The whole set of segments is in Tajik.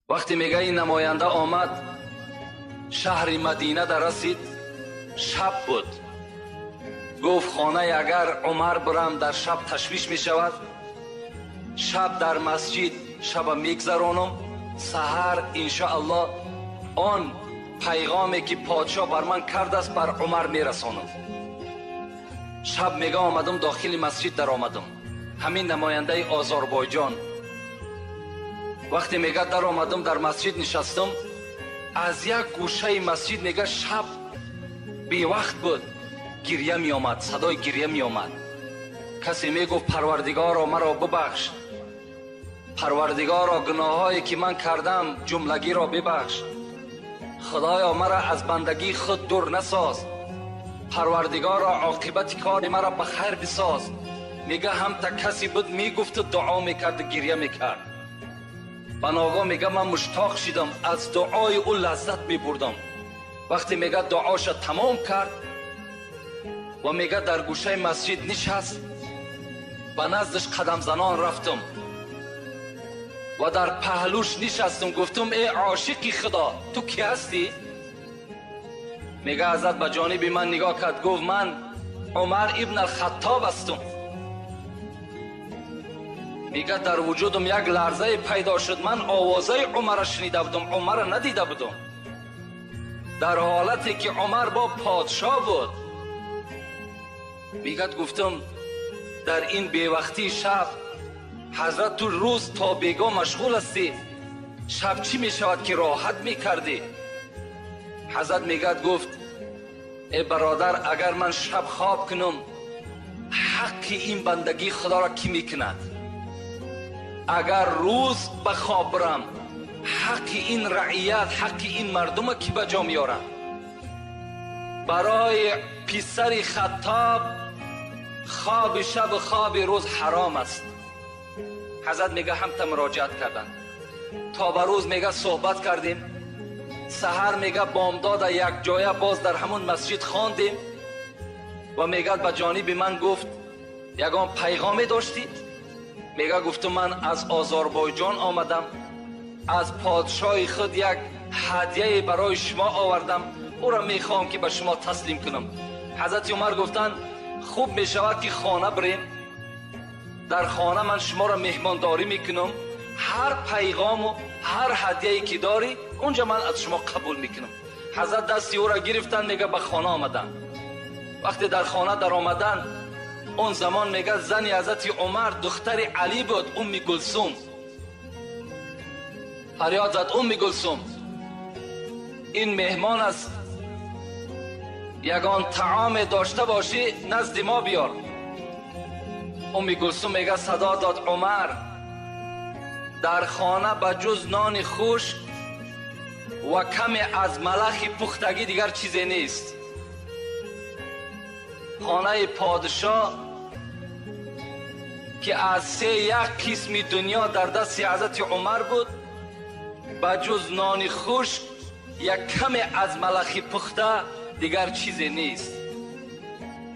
Вақте мега ин намоянда омад, шаҳри Мадина дар расид, шаб буд. Гуфт хонаи агар Умар бирам дар шаб ташвиш мешавад, шаб дар масҷид шаба мегзаронам, саҳар иншоаллоҳ он пайғоме ки подшоҳ бар ман кардааст бар Умар мерасонам. Шаб мега омадам, дохили масҷид даромадам. Ҳамин намояндаи Озарбойҷон. Вақте мега даромадам, дар масҷид нишастам, аз як гӯшаи масҷид мега шаб бевақт буд, гирья меомад, садои гирья меомад. Касе мегуфт Парвардигоро маро бибахш, Парвардигоро гуноҳҳое ки ман кардам ҷумлагиро бибахш, Худоё маро аз бандагии худ дур насоз, Парвардигоро оқибати кори маро ба хайр бисоз. Мега ҳамта касе буд мегуфту дуо мекарду гирья мекард. Ба ногоҳ мега ман муштоқ шидам, аз дуои ӯ лаззат мебурдам. Вақте мега дуоша тамом кард ва мега дар гӯшаи масҷид нишаст, ба наздаш қадамзанон рафтам ва дар паҳлӯш нишастам, гуфтам э ошиқи Худо, ту кӣ ҳастӣ? Мега ҳазрат ба ҷониби ман нигоҳ кард, гуфт ман Умар ибн ал-Хаттоб ҳастам. Мега дар вуҷудам як ларзае пайдо шуд, ман овозаи Умарро шунида будам, Умарро надида будам. Дар ҳолате ки Умар бо подшоҳ буд. Мегӯяд гуфтам дар ин бевақтии шаб ҳазрат ту рӯз то бегоҳ машғул ҳастӣ, шаб чӣ мешавад ки роҳат мекардӣ? Ҳазрат мегӯяд гуфт э бародар, агар ман шаб хоб кунам, ҳаққи ин бандагии Худоро кӣ мекунад? Агар рӯз ба хоб бирам, ҳаққи ин раият, ҳаққи ин мардума кӣ ба ҷо меорад? Барои писари Хаттоб хоби шаб хоби рӯз ҳаром аст. Ҳазрат мега ҳамта муроҷиат карданд. То ба рӯз мега суҳбат кардем, саҳар мега бомдода якҷоя боз дар ҳамон масҷид хондем ва мега ба ҷониби ман гуфт ягон пайғоме доштӣ? Мега гуфту ман аз Озарбойҷон омадам, аз подшоҳи худ як ҳадияе барои шумо овардам, ӯро мехоҳам ки ба шумо таслим кунам. Ҳазрати Умар гуфтанд хуб мешавад ки хона бирем, дар хона ман шуморо меҳмондорӣ мекунам, ҳар пайғому ҳар ҳадияе ки дорӣ унҷа ман аз шумо қабул мекунам. Ҳазрат дасти ӯро гирифтанд, мега ба хона омаданд. Вақте дар хона даромаданд, он замон мега зани ҳазрати Умар духтари Алӣ буд, Умми Гулсум. Фарёд зад Умми Гулсум, ин меҳмон аст, ягон таоме дошта бошӣ назди мо биёр. Умми Гулсум мега садо дод Умар, дар хона ба ҷуз нони хушк ва каме аз малахи пухтагӣ дигар чизе нест. Хонаи подшоҳ ки аз се як қисми дунё дар дасти ҳазрати Умар буд, ба ҷуз нони хушк як каме аз малахи пухта дигар чизе нест.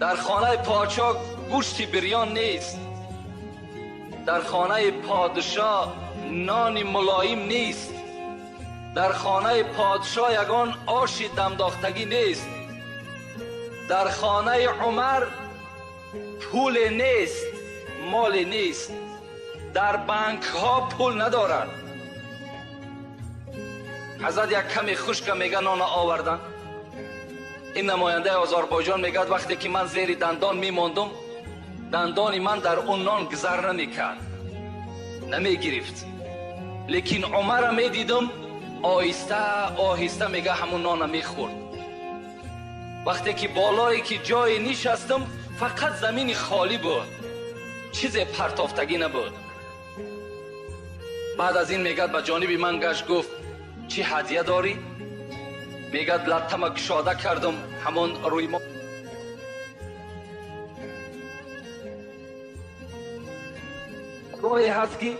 Дар хонаи подшоҳ гӯшти бирён нест, дар хонаи подшоҳ нони мулоим нест, дар хонаи подшоҳ ягон оши дамдохтагӣ нест, дар хонаи Умар пуле нест, моле нест, дар банкҳо пул надорад. Ҳазрат як каме хушка мега нона оварданд. Ин намояндаи Озарбойҷон мегӯяд вақте ки ман зери дандон мемондум, дандони ман дар он нон гузар намекард, намегирифт. Лекин Умарро медидам оҳиста оҳиста мега ҳамун нона мехӯрд. Вақте ки болое ки ҷое нишастам, фақат замини холӣ буд, чизе партофтагӣ набуд. Баъд аз ин мегӯяд ба ҷониби ман гашт, гуфт чӣ ҳадия дорӣ? Мегӯяд латтама кушода кардам, ҳамон рӯи мо гоҳе ҳаст ки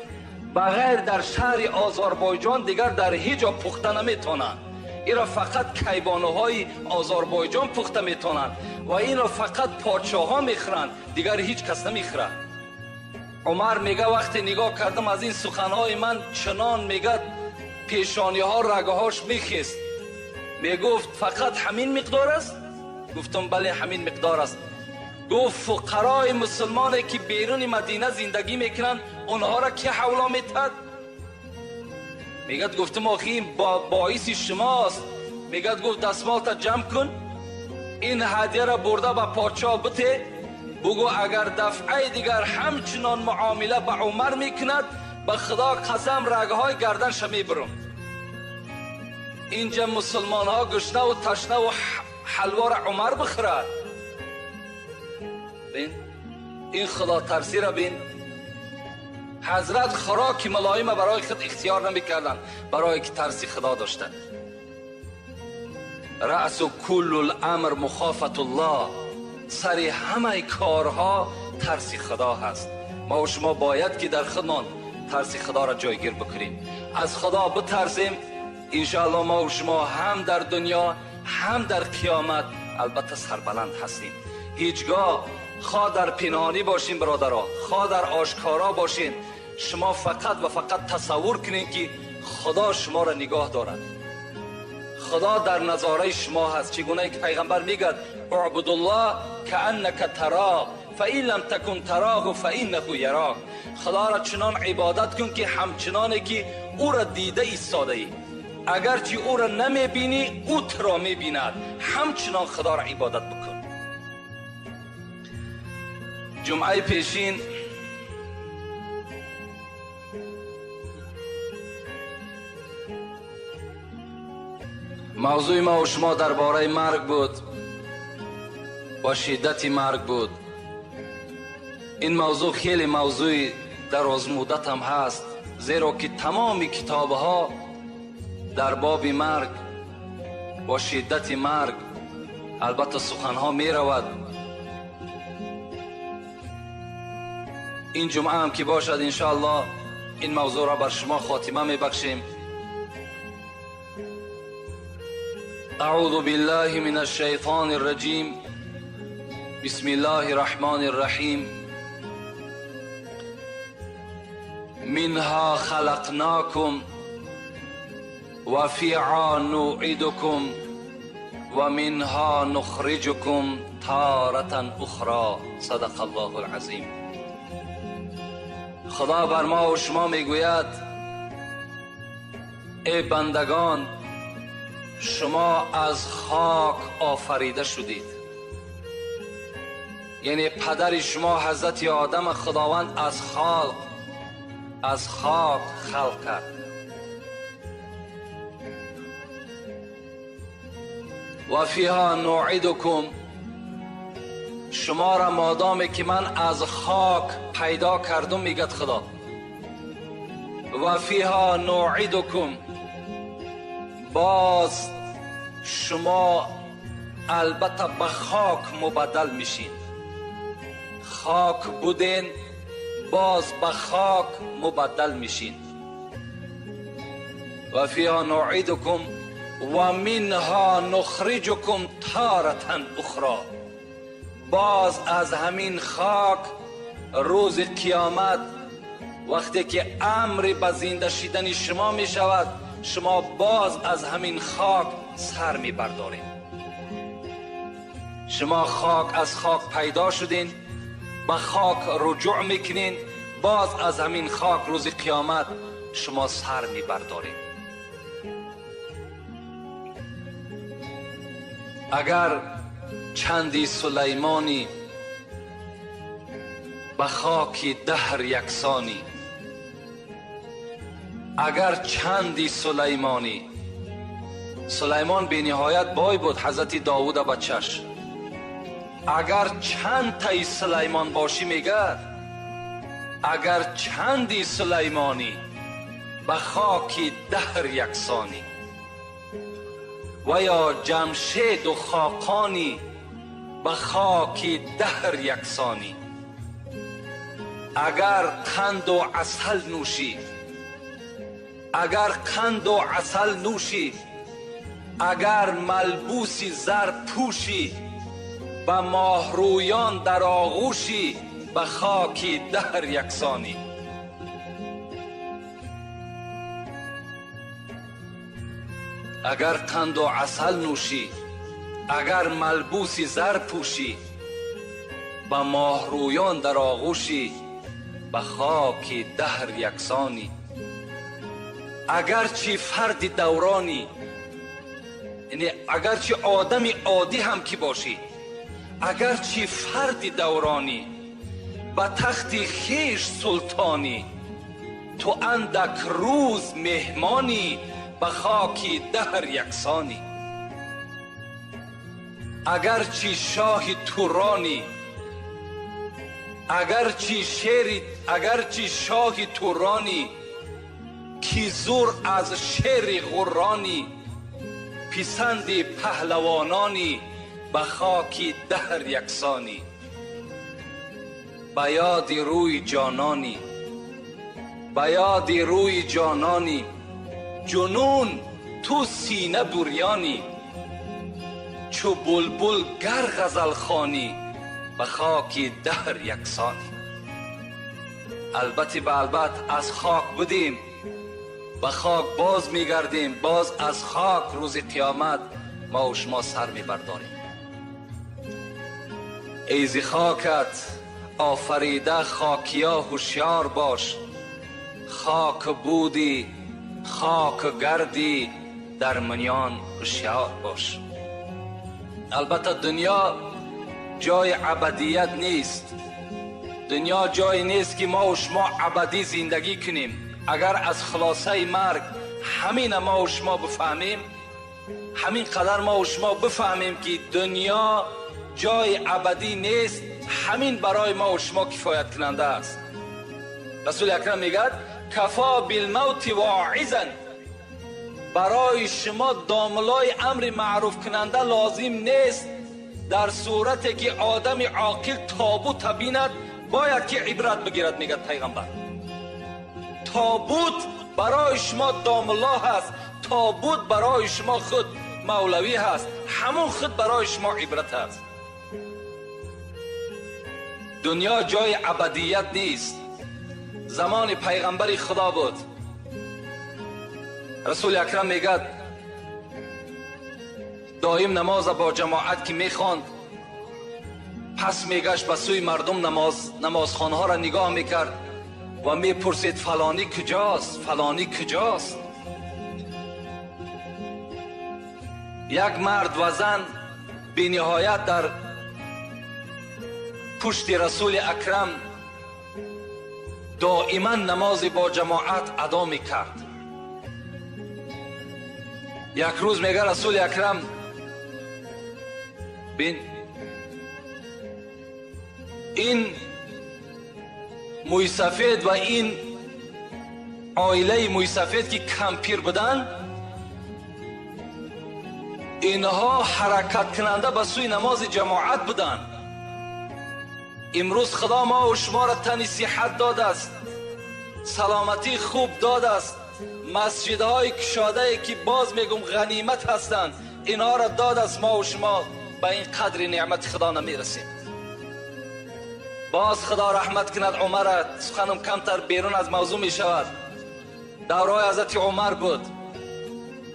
ба ғайр дар шаҳри Озарбойҷон дигар дар ҳеҷ ҷо пухта наметавонанд. Инро фақат кайбонуҳои Озарбойҷон пухта метавонанд ва инро фақат подшоҳҳо мехӯранд, дигар ҳеҷ кас намехӯрад. Умар мега вақте нигоҳ кардам аз ин суханҳои ман чунон мегӯяд پیشانی ها رگهاش میخست. میگفت فقط همین مقدار است؟ گفتم بله همین مقدار است. گفت فقرای مسلمانی که بیرون مدینه زندگی میکنن اونها را که حولا میتد؟ میگد گفتم آخی این باعث شماست. میگد گفت دستمال تا جمع کن، این هدیه را برده به پادشاه بته، بگو اگر دفعه دیگر همچنان معامله به عمر میکند به خدا قسم رگهای گردنش میبرم. اینجا مسلمان ها گشنه و تشنه و حلوا را عمر بخورد. بین این خدا ترسی را بین. حضرت خوراک ملایم برای خود اختیار نمیکردن، برای که ترسی خدا داشتن. رأس کل الامر مخافت الله، سر همه کارها ترسی خدا هست. ما و شما باید که در خودمان ترسی خدا را جایگیر بکنیم، از خدا بترسیم. انشاءالله ما و شما هم در دنیا هم در قیامت البته سربلند هستیم. هیچگاه خواه در پنهانی باشیم برادرها، خواه در آشکارا باشیم، شما فقط و فقط تصور کنین که خدا شما را نگاه دارد، خدا در نظاره شما هست. چگونه که پیغمبر میگد اعبد الله کأنک تراه فإن لم تکن تراه فإنه یراک. خدا را چنان عبادت کن که همچنانه که او را دیده ایستاده ای، اگرچه او را نمیبینی او تو را میبیند، همچنان خدا را عبادت بکن. جمعه پیشین موضوع ما و شما درباره مرگ بود و شدت مرگ بود. این موضوع خیلی موضوع دراز مدت هم هست، زیرا که تمام کتابها در باب مرگ و شدت مرگ البته سخنها می رود. این جمعه هم که باشد انشاءالله این موضوع را بر شما خاتمه می بخشیم. اعوذ بالله من الشیطان الرجیم، بسم الله الرحمن الرحیم. منها خلقناکم و فیها نعیدکم و منها نخرجکم تارة اخرى. صدق الله العظیم. خدا بر ما و شما میگوید ای بندگان، شما از خاک آفریده شدید. یعنی پدر شما حضرت آدم خداوند از خاک خلق کرد. و فیها نعیدکم، شما را مادامی که من از خاک پیدا کردم میگد خدا، و فیها نعیدکم، باز شما البته به خاک مبدل میشین. خاک بودین باز به خاک مبدل میشین. و فیها نعیدکم و منها نخرجکم تارة اخرى، باز از همین خاک روز قیامت وقتی که امر به زنده شدن شما می شود، شما باز از همین خاک سر می بردارید. شما خاک از خاک پیدا شدین، به خاک رجوع میکنین، باز از همین خاک روز قیامت شما سر می بردارید. اگر چندی سلیمانی به خاک دهر یکسانی، اگر چندی سلیمانی، سلیمان بی نهایت بای بود، حضرت داوود بچش، اگر چند تای سلیمان باشی میگه، اگر چندی سلیمانی به خاک دهر یکسانی، و یا جمشید و خاقانی به خاک دهر یکسانی، اگر قند و عسل نوشی، اگر قند و عسل نوشی، اگر ملبوسی زر پوشی، به ماهرویان در آغوشی، به خاک دهر یکسانی. Агар қанду асал нӯшӣ, агар малбуси зар пӯшӣ, ба моҳрӯён дар оғӯшӣ, ба хоки даҳр яксонӣ. Агарчи фарди давронӣ, яъне агарчи одами оддӣ ҳам ки бошӣ, агарчи фарди давронӣ, ба тахти хеш султонӣ, ту андак рӯз меҳмонӣ, ба хоки даҳр яксонӣ. Агарчи шоҳи туронӣ, агарчи шери, агарчи шоҳи туронӣ, ки зур аз шери ғурронӣ, писанди паҳлавононӣ, ба хоки даҳр яксонӣ. Ба ёди рӯи ҷононӣ, ба ёди рӯи ҷононӣ, ҷунун ту сина бурёнӣ, чу булбул гар ғазалхонӣ, ба хоки даҳр яксонӣ. Албатта ба албат аз хок будем, ба хок боз мегардем, боз аз хок рӯзи қиёмат мо ва шумо сар мебардорем. Эй зи хокат офарида хокия ҳушёр бош, хок будӣ хок гардӣ дар миён ҳушёр бош. Албатта дунё ҷои абадият нест, дунё ҷое нест ки мо ва шумо абадӣ зиндагӣ кунем. Агар аз хулосаи марг ҳамина мо ва шумо бифаҳмем, ҳамин қадар мо ва шумо бифаҳмем ки дунё ҷои абадӣ нест, ҳамин барои мо ва шумо кифоят кунанда аст. Расули акрам мегӯяд кафо билмавти воизан, барои шумо домлои амри маъруф кунанда лозим нест. Дар сурате ки одами оқил тобута бинад бояд ки ибрат бигирад, мегӯяд пайғамбар. Тобут барои шумо домло ҳаст, тобут барои шумо худ мавлавӣ ҳаст, ҳамон худ барои шумо ибрат аст. Дунё ҷои абадият нест. Замони пайғамбари худо буд. Расули акрам мегӯяд доим намоза бо ҷамоат ки мехонд, пас мегашт ба сӯи мардум, намозхонаҳоро нигоҳ мекард ва мепурсид фалонӣ куҷост, фалонӣ куҷост. Як мард ва зан бениҳоят дар пушти расули акрам доиман намози бо ҷамоат адо мекард. Як рӯз мега расули акрам бин, ин мӯйсафед ва ин оилаи мӯйсафед ки кампир буданд, инҳо ҳаракаткунанда ба сӯи намози ҷамоат буданд. Имрӯз худо мо ва шуморо тани сиҳат додааст, саломатии хуб додааст, масҷидҳои кушодае ки боз мегум ғанимат ҳастанд, инҳоро додааст. Мо ва шумо ба ин қадри неъмати худо намерасем. Боз худо раҳмат кунад Умара, суханам камтар берун аз мавзӯъ мешавад. Давраи ҳазрати Умар буд.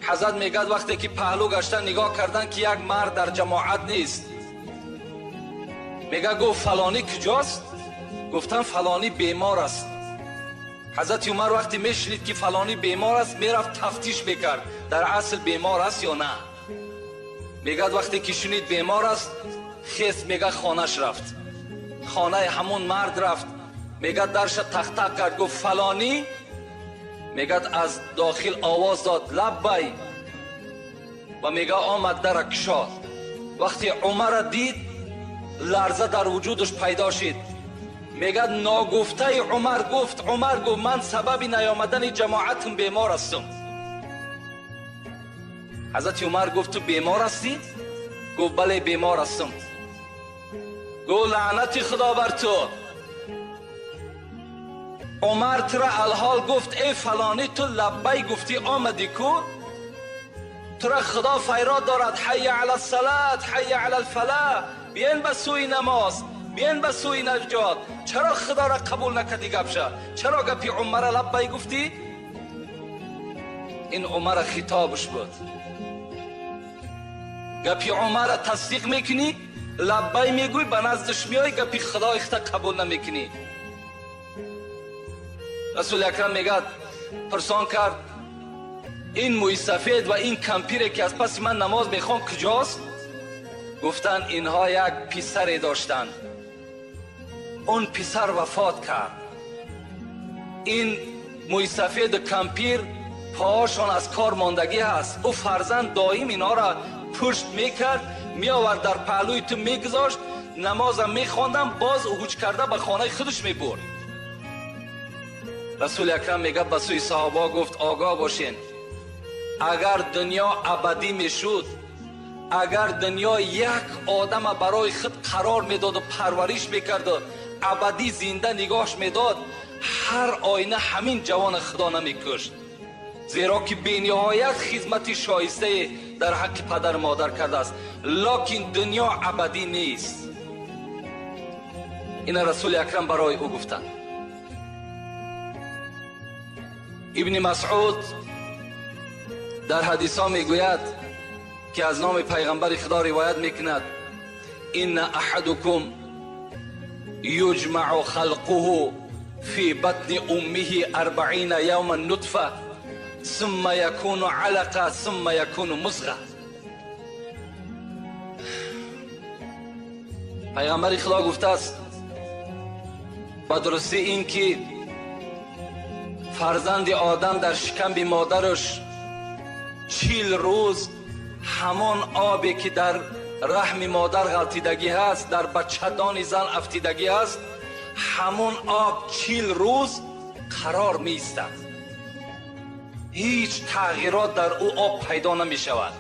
Ҳазрат мегӯяд вақте ки паҳлӯ гаштан нигоҳ кардан ки як мард дар ҷамоат нест, мега гуфт фалонӣ куҷост? Гуфтан фалонӣ бемор аст. Ҳазрати Умар вақте мешунид ки фалонӣ бемор аст, мерафт тафтиш мекард дар асл бемор аст ё на. Мегӯяд вақте ки шунид бемор аст, хест, мега хонаш рафт, хонаи ҳамон мард рафт. Мегӯяд дарша тахтақ кард, гуфт фалонӣ. Мегӯяд аз дохил овоз дод лаббай, ва мега омад дара кушод. Вақте Умарра дид, ларза дар вуҷудаш пайдо шид. Мегӯяд ногуфтаи Умар гуфт, Умар гуфт ман сабаби наёмадани ҷамоатам бемор ҳастам. Ҳазрати Умар гуфт ту бемор ҳастӣ? Гуфт бале бемор ҳастам. Гуфт лаънати худо бар ту. Умар тура алҳол гуфт эй фалонӣ, ту лаббай гуфтӣ омадӣ ку? Тура худо файрод дорад ҳайя ала салат, ҳайя ала алфалаҳ, биен ба сӯи намоз, биен ба сӯи наҷот. Чаро худоро қабул накардӣ гапша? Чаро гапи Умара лаббай гуфтӣ? Ин Умар хитобаш буд. Гапи Умара тасдиқ мекунӣ, лаббай мегӯй, ба наздаш меоӣ, гапи Худои худта қабул намекунӣ. Расули Акрам мегӯяд, пурсон кард, ин мӯи сафед ва ин кампире ки аз паси ман намоз мехон куҷост? Гуфтанд, инҳо як писаре доштанд. Он писар вафот кард. Ин мӯи сафеду кампир поҳошон аз кор мондагӣ ҳаст. Ӯ фарзанд доим инҳоро пушт мекард, меовард, дар паҳлӯи ту мегузошт, намозам мехондам, боз ҳуҷ карда ба хонаи худаш мебурд. Расули Акрам мегӯяд, ба сӯи саҳобаҳо гуфт, огоҳ бошен, агар дунё абадӣ мешуд, агар дунё як одама барои худ қарор медоду парвариш мекарду абадӣ зинда нигоҳш медод, ҳар оина ҳамин ҷавона Худо намекушт, зеро ки бениҳоят хизмати шоистае дар ҳаққи падару модар кардааст. Локин дунё абадӣ нест. Ина Расули Акрам барои ӯ гуфтанд. Ибни Масъуд дар ҳадисҳо мегӯяд ки аз номи пайғамбари Худо ривоят мекунад, инна аҳадукум юҷмаъу халқуҳу фи батни уммиҳи арбаина явман нутфа сумма якуну алақа сумма якуну музға. Пайғамбари Худо гуфтааст, ба дурустӣ ин ки фарзанди одам дар шикамби модараш 40 рӯз ҳамон обе ки дар раҳми модар ғалтидагӣ ҳаст, дар бачадони зан афтидагӣ ҳаст, ҳамон об 40 рӯз қарор меистад. Ҳеҷ тағйирот дар ӯ об пайдо намешавад.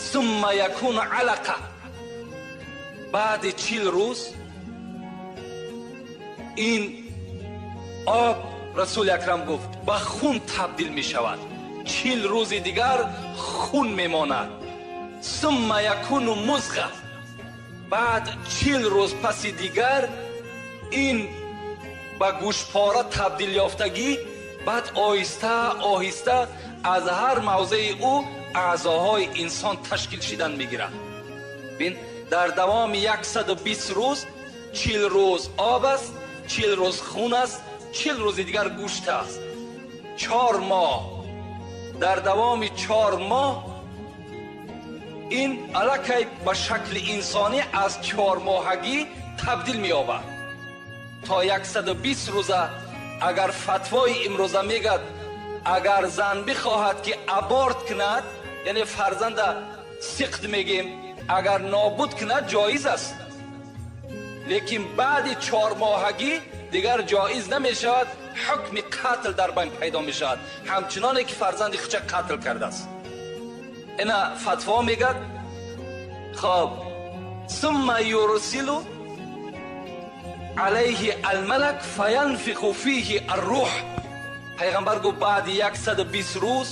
Сумма якуну алақа. Баъди 40 рӯз ин об, Расули Акрам гуфт, ба хун табдил мешавад. 40 рӯзи дигар хун мемонад. Сумма якуну музға. Баъд 40 рӯз паси дигар ин ба гӯшпора табдил ёфтагӣ, баъд оҳиста оҳиста аз ҳар мавзеи ӯ аъзоҳои инсон ташкил шидан мегирад. Бин, дар давоми 120 рӯз 40 рӯз об аст, 40 рӯз хун аст, 40 рӯзи дигар гӯшт аст. 4 моҳ. Дар давоми 4 моҳ ин аллакай ба шакли инсонӣ аз 4 моҳагӣ табдил меёбад. То 120 рӯза агар фатвои имрӯза мегӯяд, агар зан бихоҳад ки аборт кунад, яъне фарзанда сиқт мегем, агар нобуд кунад ҷоиз аст, лекин баъди 4 моҳагӣ дигар ҷоиз намешавад, ҳукми қатл дар байн пайдо мешавад, ҳамчуноне ки фарзанди худша қатл кардааст. Ина фатво мегӯяд. Хоб, сумма юрсилу алайҳи алмалак фаянфиху фиҳи аррӯҳ. Пайғамбар гуфт, баъди 120 рӯз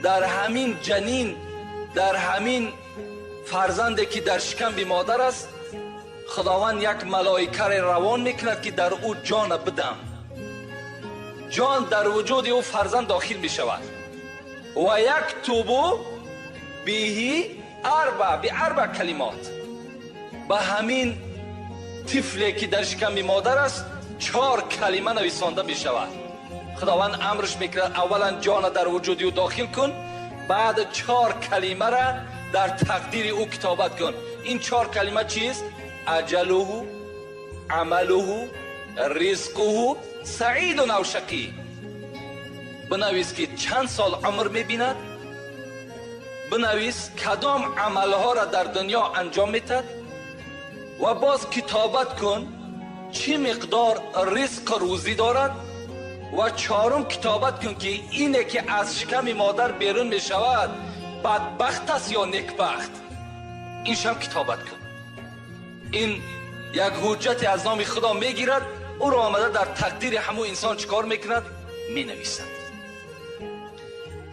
дар ҳамин ҷанин, дар ҳамин фарзанде ки дар шикамби модар аст, Худованд як малоикаре равон мекунад ки дар ӯ ҷона бидам. Ҷон дар вуҷуди ӯ фарзанд дохил мешавад. Ва яктубу биҳи арба биарба калимот. Ба ҳамин тифле ки дар шиками модар аст 4 калима нависонда мешавад. Худованд амрш мекунад, аввалан ҷона дар вуҷуди ӯ дохил кун, баъд 4 калимара дар тақдири ӯ китобат кун. Ин 4 калима чист? Аҷалуҳу, амалуҳу, ризқуҳу, саиду ав шақӣ. Бинавис ки чанд сол умр мебинад, бинавис кадом амалҳоро дар дунё анҷом метад ва боз китобат кун чӣ миқдор ризқу рӯзӣ дорад, ва чорум китобат кун ки ине ки аз шиками модар берун мешавад бадбахт аст ё некбахт. Иншам китобат кун. Ин як ҳуҷҷате аз номи Худо мегирад, ӯро омада дар тақдири ҳамун инсон чӣ кор мекунад? Менависад.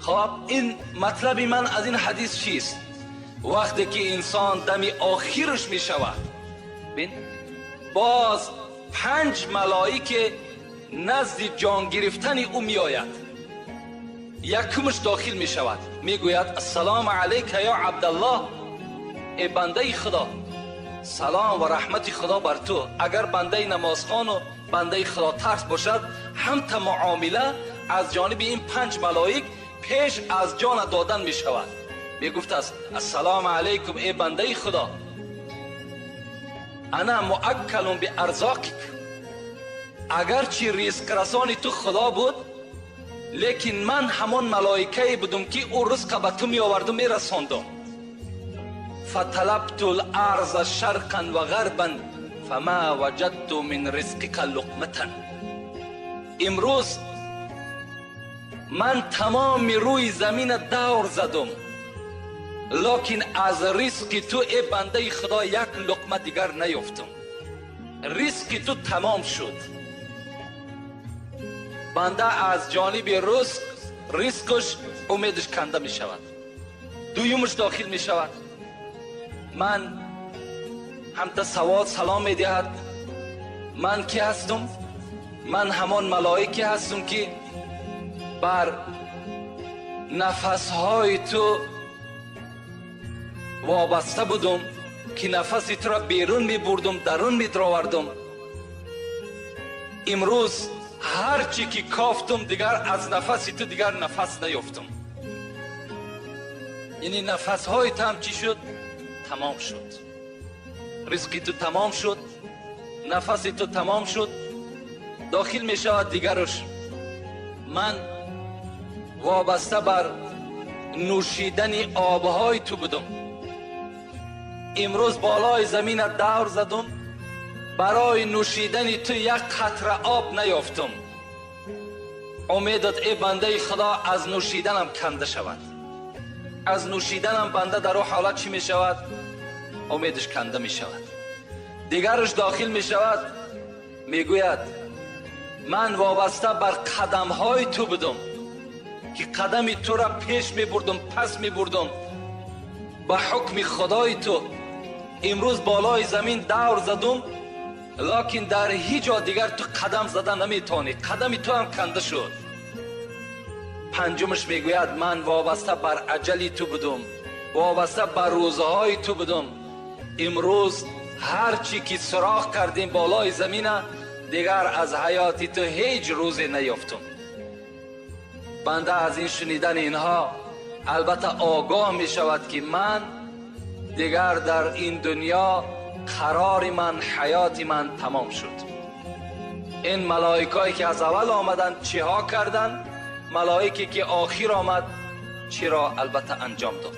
Хоб, ин матлаби ман аз ин ҳадис чист? Вақте ки инсон дами охираш мешавад, бин, боз 5 малоике назди ҷон гирифтани ӯ меояд. Якумаш дохил мешавад, мегӯяд: ассалому алайка ё Абдаллоҳ, эй бандаи Худо, салом ва раҳмати Худо бар ту. Агар бандаи намозхону бандаи худотарс бошад, ҳамта муомила аз ҷониби ин панҷ малоик пеш аз ҷона додан мешавад. Мегуфтааст: ассалому алайкум, эй бандаи Худо, ана муаккалун биарзоқик. Агарчи ризқрасони ту Худо буд, лекин ман ҳамон малоикае будум, ки ӯ ризқа ба ту меоварду мерасондум. Фаталабту ларза шарқан ва ғарбан фама ваҷадту мин ризқика луқматан. Имрӯз ман тамоми рӯи замина давр задум, лекин аз ризқи ту, э бандаи Худо, як луқма дигар наёфтум. Ризқи ту тамом шуд. Банда аз ҷониби ризқаш умедаш канда мешавад. Дуюмаш дохил мешавад. Ман ҳамта савол салом медиҳад: ман ки ҳастум? Ман ҳамон малоике ҳастум, ки бар нафасҳои ту вобаста будум, ки нафаси туро берун мебурдум, дарун медаровардум. Имрӯз ҳар чӣ ки кофтум, дигар аз нафаси ту дигар нафас наёфтум. Яъне нафасҳои ту ҳам чӣ шуд? Тамом шуд. Ризқи ту тамом шуд, нафаси ту тамом шуд. Дохил мешавад дигаруш: ман вобаста бар нӯшидани обҳои ту будум. Имрӯз болои замина давр задум, барои нӯшидани ту як қатра об наёфтум. Умедат, э бандаи Худо, аз нӯшиданам канда шавад. Аз нӯшиданам банда дар ӯ ҳолат чӣ мешавад? Умедаш канда мешавад. Дигараш дохил мешавад, мегӯяд: ман вобаста бар қадамҳои ту будум, ки қадами тура пеш мебурдум, пас мебурдум ба ҳукми Худои ту. Имрӯз болои замин давр задум, лекин дар ҳеҷ ҷо дигар ту қадам зада наметавонӣ, қадами ту ҳам канда шуд. Панҷумаш мегӯяд: ман вобаста бар аҷали ту будум, вобаста бар рӯзҳои ту будум. Имрӯз ҳар чӣ ки суроғ кардем болои замина, дигар аз ҳаёти ту ҳеҷ рӯзе наёфтум. Банда аз ин шунидани инҳо албатта огоҳ мешавад, ки ман дигар дар ин дунё қарори ман, ҳаёти ман тамом шуд. Ин малоикое ки аз аввал омаданд, чиҳо карданд? Малоике ки охир омад, чиро албатта анҷом дод?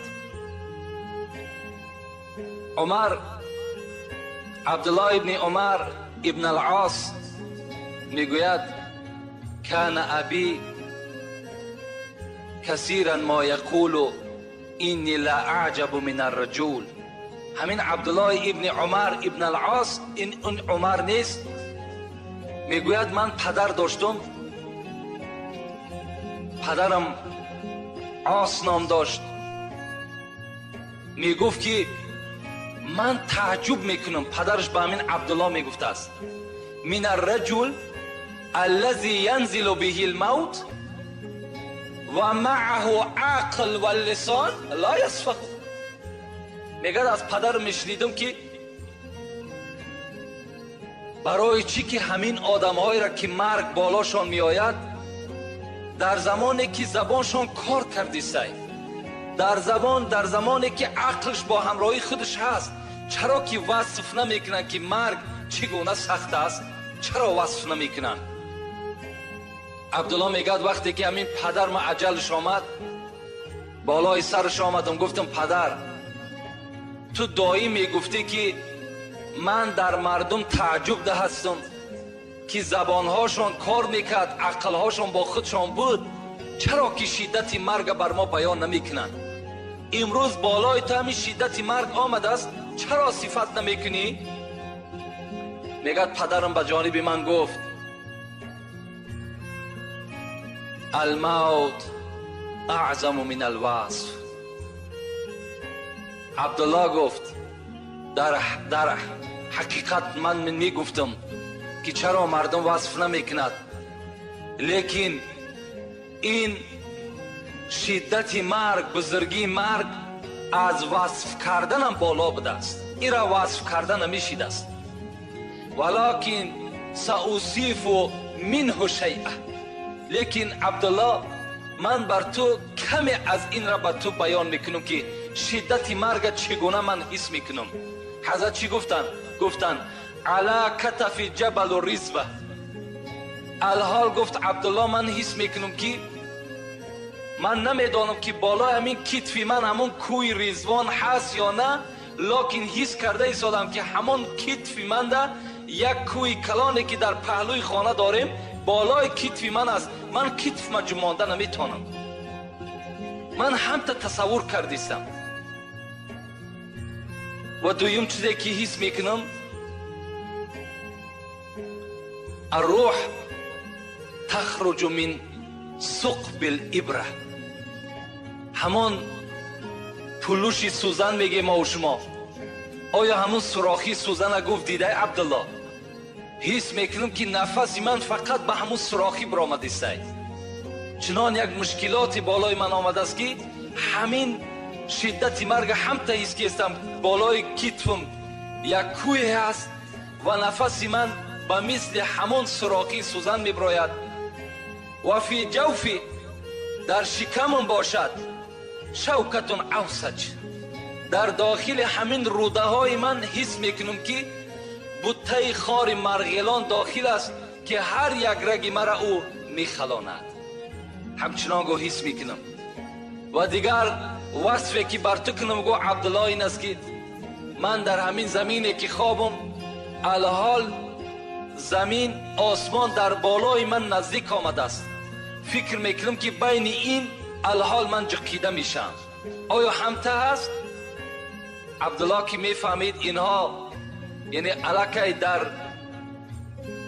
Умар, Абдуллоҳ ибни Умар ибн ал-Ос мегӯяд: кана аби касиран ма яқулу инни ла аъҷабу мин арраҷул. Ҳамин Абдуллоҳ ибни Умар ибн ал-Ос, ин он Умар нест, мегӯяд: ман падар доштум, падарам Ос ном дошт. Мегуфт, ки ман тааҷҷуб мекунам. Падараш ба ҳамин Абдуллоҳ мегуфтааст: мин арраҷул аллази янзилу биҳи лмавт ва маъаҳу ақл ва лисон ла ясфаҳу. Мегӯяд, аз падар мешунидам, ки барои чӣ ки ҳамин одамҳоеро, ки марг болошон меояд, дар замоне ки забоншон кор кардисай, дар замоне ки ақлш бо ҳамроҳии худаш ҳаст, чаро ки васф намекунанд, ки марг чӣ гуна сахт аст? Чаро васф намекунанд? Абдулло мегӯяд, вақте ки ҳамин падар ма аҷалш омад, болои сараш омадам, гуфтам: падар, ту доим мегуфтӣ, ки ман дар мардум тааҷҷуб ҳастам, ки забонҳошон кор мекард, ақлҳошон бо худшон буд, чаро ки шиддати марга бар мо баён намекунанд? Имрӯз болои ту ҳамин шиддати марг омадааст, чаро сифат намекунӣ? Мегӯяд, падарам ба ҷониби ман гуфт: алмавт аъзаму мин алвасф. Абдулло гуфт: дар ҳақиқат ман мегуфтам, ки чаро мардум васф намекунад, лекин ин Шиддати марг, бузургии марг аз васф карданам боло будааст. Ира васф карда намешидааст. Валакин саусифу минҳу шайъа. Лекин Абдулло, ман бар ту каме аз инра ба ту баён мекунам ки шиддати марга чӣ гуна ман ҳис мекунам. Ҳазрат чӣ гуфтанд? Гуфтанд ала катафи ҷабалу ризва. Алҳол гуфт Абдулло, ман ҳис мекунам ки ман намедонам ки болои ҳамин китфи ман ҳамон кӯи Ризвон ҳаст ё на, локин ҳис карда истодам ки ҳамон китфи манда як кӯи калоне ки дар паҳлӯи хона дорем болои китфи ман аст. Ман китфма ҷумонда наметавонам. Ман ҳамта тасаввур кардистам. Ва дуюм чизе ки ҳис мекунам, аррӯҳ тахруҷу мин суқбил ибра. Ҳамон пулуши сӯзан мегем мо шумо. Оё ҳамон сурохи сӯзана гуфт дидай Абдулло? Ҳис мекунам ки нафаси ман фақат ба ҳамон сурохӣ баромадистай. Чунон як мушкилоти болои ман омадааст ки ҳамин шиддати марга ҳамта ҳис кестам. Болои китфам як кӯе ҳаст ва нафаси ман ба мисли ҳамон сурохи сӯзан мебирояд. Ва фи ҷавфи, дар шикамам бошад, шавкатун авсаҷ. Дар дохили ҳамин рӯдаҳои ман ҳис мекунам ки буттаи хори марғелон дохил аст ки ҳар як раги мара ӯ мехалонад. Ҳамчунон гӯ ҳис мекунам. Ва дигар васфе ки бар ту кунам, гӯ Абдулло, ин аст ки ман дар ҳамин замине ки хобам, алҳол замин осмон дар болои ман наздик омадааст. Фикр мекунам ки байни ин алҳол ман ҷиқида мешавам. Оё ҳамта ҳаст? Абдулло ки мефаҳмид инҳо яъне аллакай дар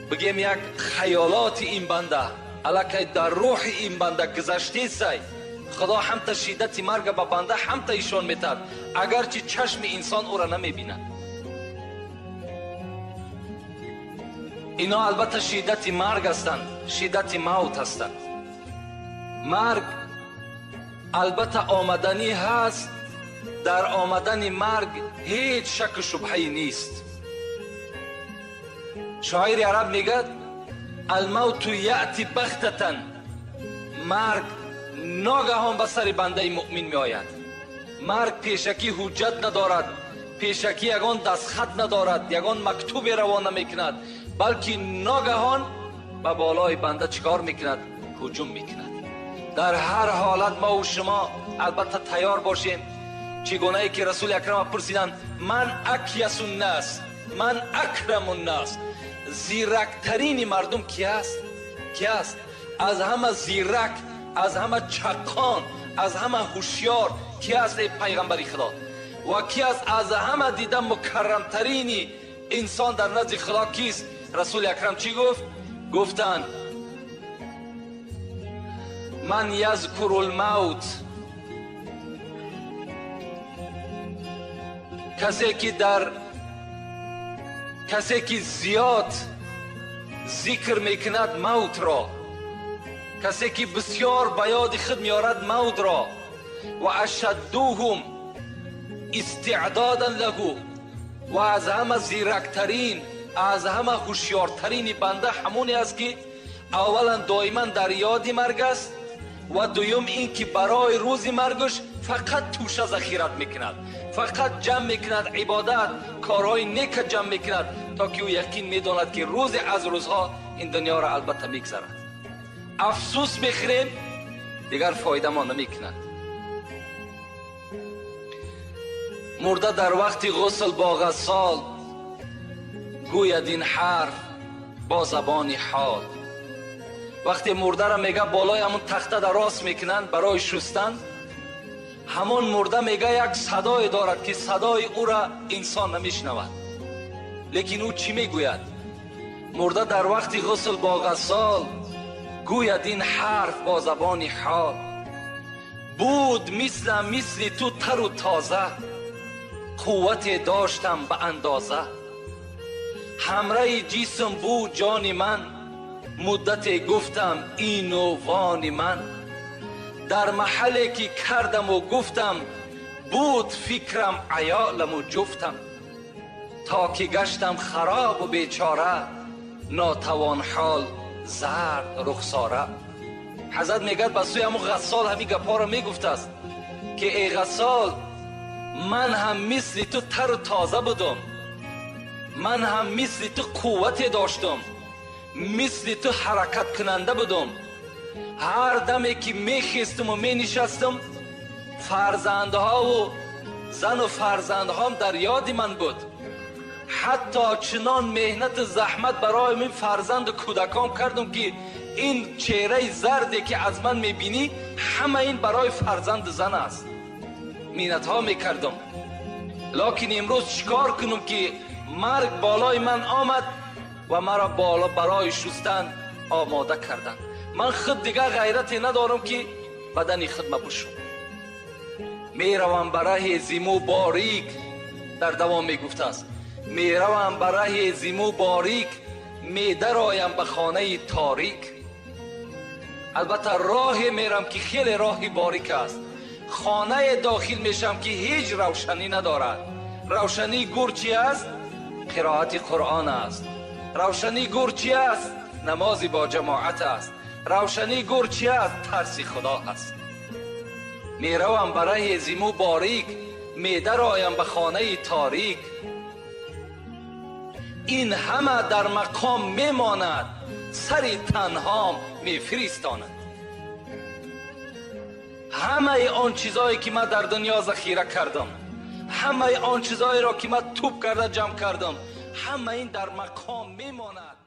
бигем як хаёлоти ин банда, аллакай дар рӯҳи ин банда гузаштесай. Худо ҳамта шиддати марга ба банда ҳамта ишон метаҳад, агарчи чашми инсон ӯра намебинад. Ино албатта шиддати марг ҳастанд, шиддати мавт ҳастанд. Марг албатта омаданӣ ҳаст. Дар омадани марг ҳеҷ шаку шубҳае нест. Шоири араб мегӯяд алмавту яъти бахтатан. Марг ногаҳон ба сари бандаи муъмин меояд. Марг пешакӣ ҳуҷҷат надорад, пешакӣ ягон дастхат надорад, ягон мактубе равон намекунад, балки ногаҳон ба болои банда чӣ кор мекунад? Ҳуҷум мекунад. Дар ҳар ҳолат мо ва шумо албатта тайёр бошем. Чӣ гунае ки Расули Акрам пурсиданд ман акясу ннас, ман акраму ннас, зирактарини мардум ки аст? Ки аст? Аз ҳама зирак, аз ҳама чаққон, аз ҳама ҳушёр ки аст эй пайғамбари Худо? Ва ки аст аз ҳама дида мукаррамтарини инсон дар назди Худо кист? Расули Акрам чӣ гуфт? Гуфтанд ман язкуру лмавт, касе ки дар касе ки зиёд зикр мекунад мавтро, касе ки бисёр ба ёди худ меорад мавтро, ва ашаддуҳум истеъдодан лаҳу, ва аз ҳама зирактарин, аз ҳама ҳушёртарини банда ҳамоне аст ки аввалан доиман дар ёди марг аст ва дуюм ин ки барои рӯзи маргаш фақат тӯша захират мекунад, фақат ҷамъ мекунад ибодат, корҳои нека ҷамъ мекунад, то ки ӯ яқин медонад ки рӯзе аз рӯзҳо ин дунёро албатта мегзарад. Афсӯс мехӯрем, дигар фоида мо намекунад. Мурда дар вақти ғусл бо ғассол гӯяд ин ҳарф бо забони ҳол. Вақте мурдаро мега болои ҳамон тахта дар рост мекунанд барои шустан, ҳамон мурда мега як садое дорад ки садои ӯра инсон намешнавад. Лекин ӯ чӣ мегӯяд? Мурда дар вақти ғусл бо ғассол гӯяд ин ҳарф бо забони ҳол. Буд мислам мисли ту тару тоза, қуввате доштам ба андоза. Ҳамраи ҷисм буд ҷони ман, муддате гуфтам ину вони ман. Дар маҳалле ки кардаму гуфтам, буд фикрам аёламу ҷуфтам. То ки гаштам харобу бечора, нотавон ҳол, зард рухсора. Ҳазрат мегӯяд, ба сӯи ҳамун ғассол ҳамин гапҳоро мегуфтааст, ки эй ғассол, ман ҳам мисли ту тару тоза будум, ман ҳам мисли ту қуввате доштум, мисли ту ҳаракаткунанда будум. Ҳар даме ки мехестуму менишастум, фарзандҳову зану фарзандҳом дар ёди ман буд. Ҳатто чунон меҳнату заҳмат барои мин фарзанду кӯдакон кардум, ки ин чеҳраи зарде ки аз ман мебинӣ, ҳама ин барои фарзанду зан аст. Миннатҳо мекардум. Локин имрӯз чӣ кор кунам, ки марг болои ман омад ва маро боло барои шустан омода карданд. Ман худ дигар ғайрате надорам, ки бадани худ мапӯшам. Меравам ба раҳи зиму борик. Дар давом мегуфтааст: меравам ба раҳи зиму борик, медароям ба хонаи торик. Албатта, роҳе мерам, ки хеле роҳи борик аст, хонае дохил мешавам, ки ҳеҷ равшанӣ надорад. Равшании гур чи аст? Қироати Қуръон аст. Равшании гур чи аст? Намози бо ҷамоат аст. Равшании гур чи аст? Тарси Худо аст. Меравам ба раҳи зиму борик, медароям ба хонаи торик. Ин ҳама дар мақом мемонад, сари танҳом мефиристонад. Ҳамаи он чизое ки ман дар дунё захира кардам, ҳамаи он чизоеро ки ман тӯб карда ҷамъ кардам, ҳама ин дар мақом мемонад.